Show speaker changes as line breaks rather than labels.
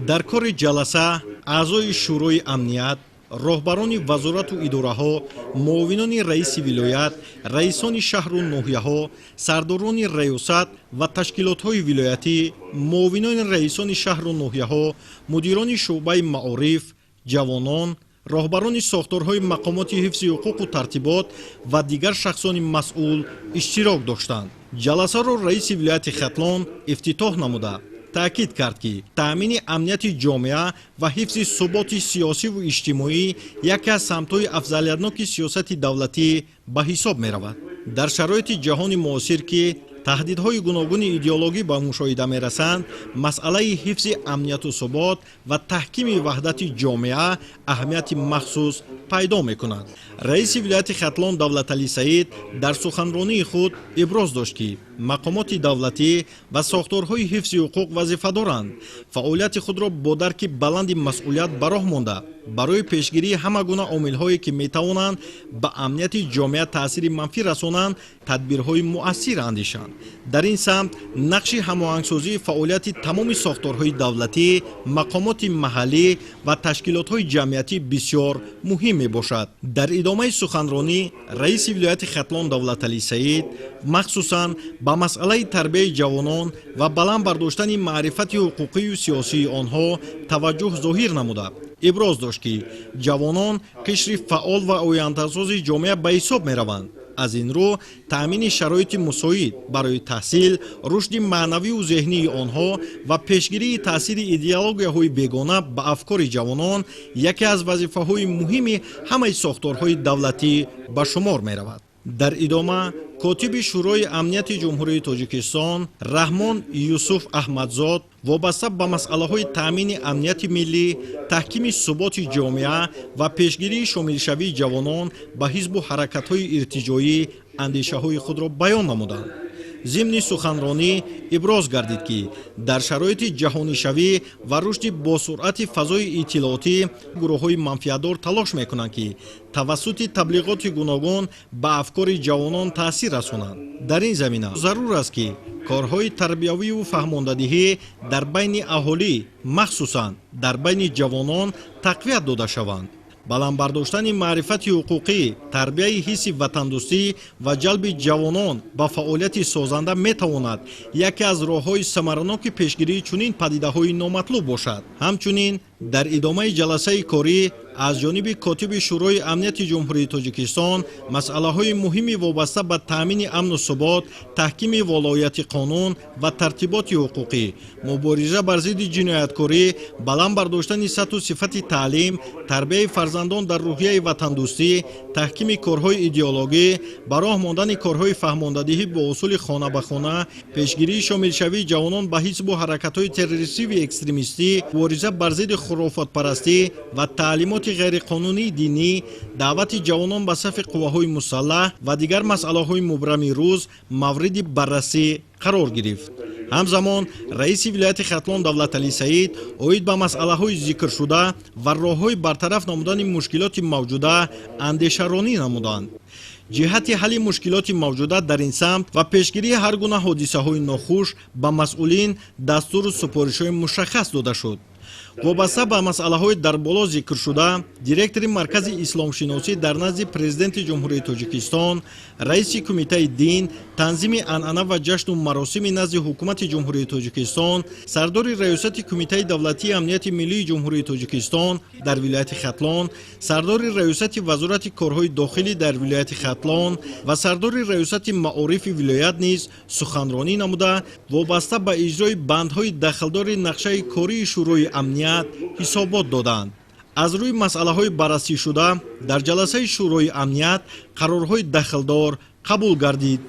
Дар кори ҷаласа аъзои Шӯрои амният, роҳбарони вазорату идораҳо, муовинони раиси вилоят, раисони шаҳру ноҳияҳо, сардорони раёсат ва ташкилотҳои вилоятӣ, муовинони раисони шаҳру ноҳияҳо, мудирони шӯъбаи маориф, ҷавонон, роҳбарони сохторҳои мақомоти ҳифзи ҳуқуқу тартибот ва дигар шахсони масъул иштирок доштанд. Ҷаласаро раиси вилояти Хатлон ифтитоҳ намуда, таъкид кард, ки таъмини амнияти ҷомеа ва ҳифзи суботи сиёсиву иҷтимоӣ яке аз самтҳои афзалиятноки сиёсати давлатӣ ба ҳисоб меравад. Дар шароити ҷаҳони муосир, ки таҳдидҳои гуногуни идеологӣ ба мушоҳида мерасанд, масъалаи ҳифзи амнияту субот ва таҳкими ваҳдати ҷомеа аҳамияти махсус пайдо мекунад. Раиси вилояти Хатлон Давлаталӣ Саид дар суханронии худ иброз дошт, ки мақомоти давлатӣ ва сохторҳои ҳифзи ҳуқуқ вазифа доранд фаъолияти худро бо дарки баланди масъулият ба роҳ монда, барои пешгирии ҳама гуна омилҳое, ки метавонанд ба амнияти ҷомеа таъсири манфӣ расонанд, тадбирҳои муассир андешанд. Дар ин самт нақши ҳамоҳангсозии фаъолияти тамоми сохторҳои давлатӣ, мақомоти маҳаллӣ ва ташкилотҳои ҷамъиятӣ бисёр муҳим мебошад. Дар идомаи суханронӣ раиси вилояти Хатлон Давлаталӣ Саид махсусан ба масъалаи тарбияи ҷавонон ва баланд бардоштани маърифати ҳуқуқию сиёсии онҳо таваҷҷӯҳ зоҳир намуда, иброз дошт, ки ҷавонон қишри фаъол ва ояндасози ҷомеа ба ҳисоб мераванд. Аз ин рӯ, таъмини шароити мусоид барои таҳсил, рушди маънавию зеҳнии онҳо ва пешгирии таъсири идеологияҳои бегона ба афкори ҷавонон яке аз вазифаҳои муҳими ҳамаи сохторҳои давлатӣ ба шумор меравад. Дар идома котиби Шӯрои амнияти Ҷумҳурии Тоҷикистон Раҳмон Юсуф Аҳмадзод вобаста ба масъалаҳои таъмини амнияти миллӣ, таҳкими суботи ҷомеа ва пешгирии шомилшавии ҷавонон ба ҳизбу ҳаракатҳои иртиҷоӣ андешаҳои худро баён намуданд. Зимни суханронӣ иброз гардид, ки дар шароити ҷаҳонишавӣ ва рушди босуръати фазои иттилоотӣ гурӯҳҳои манфиатдор талош мекунанд, ки тавассути таблиғоти гуногун ба афкори ҷавонон таъсир расонанд. Дар ин замина зарур аст, ки корҳои тарбиявию фаҳмондадиҳӣ дар байни аҳолӣ, махсусан дар байни ҷавонон, тақвият дода шаванд. Баланд бардоштани маърифати ҳуқуқӣ, тарбияи ҳисси ватандӯстӣ ва ҷалби ҷавонон ба фаъолияти созанда метавонад яке аз роҳҳои самараноки пешгирии чунин падидаҳои номатлуб бошад. Ҳамчунин дар идомаи ҷаласаи корӣ аз ҷониби котиби Шӯрои амнияти Ҷумҳурии Тоҷикистон масъалаҳои муҳими вобаста ба таъмини амну субот, таҳкими волояти қонун ва тартиботи ҳуқуқӣ, мубориза бар зидди ҷинояткорӣ, баланд бардоштани сатҳу сифати таълим, тарбияи фарзандон дар рӯҳияи ватандӯстӣ, таҳкими корҳои идеологӣ, ба роҳ мондани корҳои фаҳмондадиҳӣ бо усули хона ба хона, пешгирии шомилшавии ҷавонон ба ҳизбу ҳаракатҳои террористиву экстремистӣ, мубориза бар зидди хурофотпарастӣ ва таълимоти ғайриқонунии динӣ, даъвати ҷавонон ба сафи қувваҳои мусаллаҳ ва дигар масъалаҳои мубрами рӯз мавриди баррасӣ қарор гирифт. Ҳамзамон раиси вилояти Хатлон Давлаталӣ Саид оид ба масъалаҳои зикршуда ва роҳҳои бартараф намудани мушкилоти мавҷуда андешаронӣ намуданд. Ҷиҳати ҳалли мушкилоти мавҷуда дар ин самт ва пешгирии ҳар гуна ҳодисаҳои нохуш ба масъулин дастуру супоришҳои мушаххас дода шуд. Вобаста ба масъалаҳои дар боло зикршуда директори Маркази исломшиносӣ дар назди Президенти Ҷумҳурии Тоҷикистон, раиси Кумитаи дин, танзими анъана ва ҷашну маросими назди Ҳукумати Ҷумҳурии Тоҷикистон, сардори Раёсати Кумитаи давлатии амнияти миллии Ҷумҳурии Тоҷикистон дар вилояти Хатлон, сардори Раёсати Вазорати корҳои дохилӣ дар вилояти Хатлон ва сардори Раёсати маорифи вилоят низ суханронӣ намуда, вобаста ба иҷрои бандҳои дахлдори нақшаи кории Шӯрои амният ҳисобот доданд. Аз рӯи масъалаҳои баррасӣшуда дар ҷаласаи Шӯрои амният қарорҳои дахлдор қабул гардид.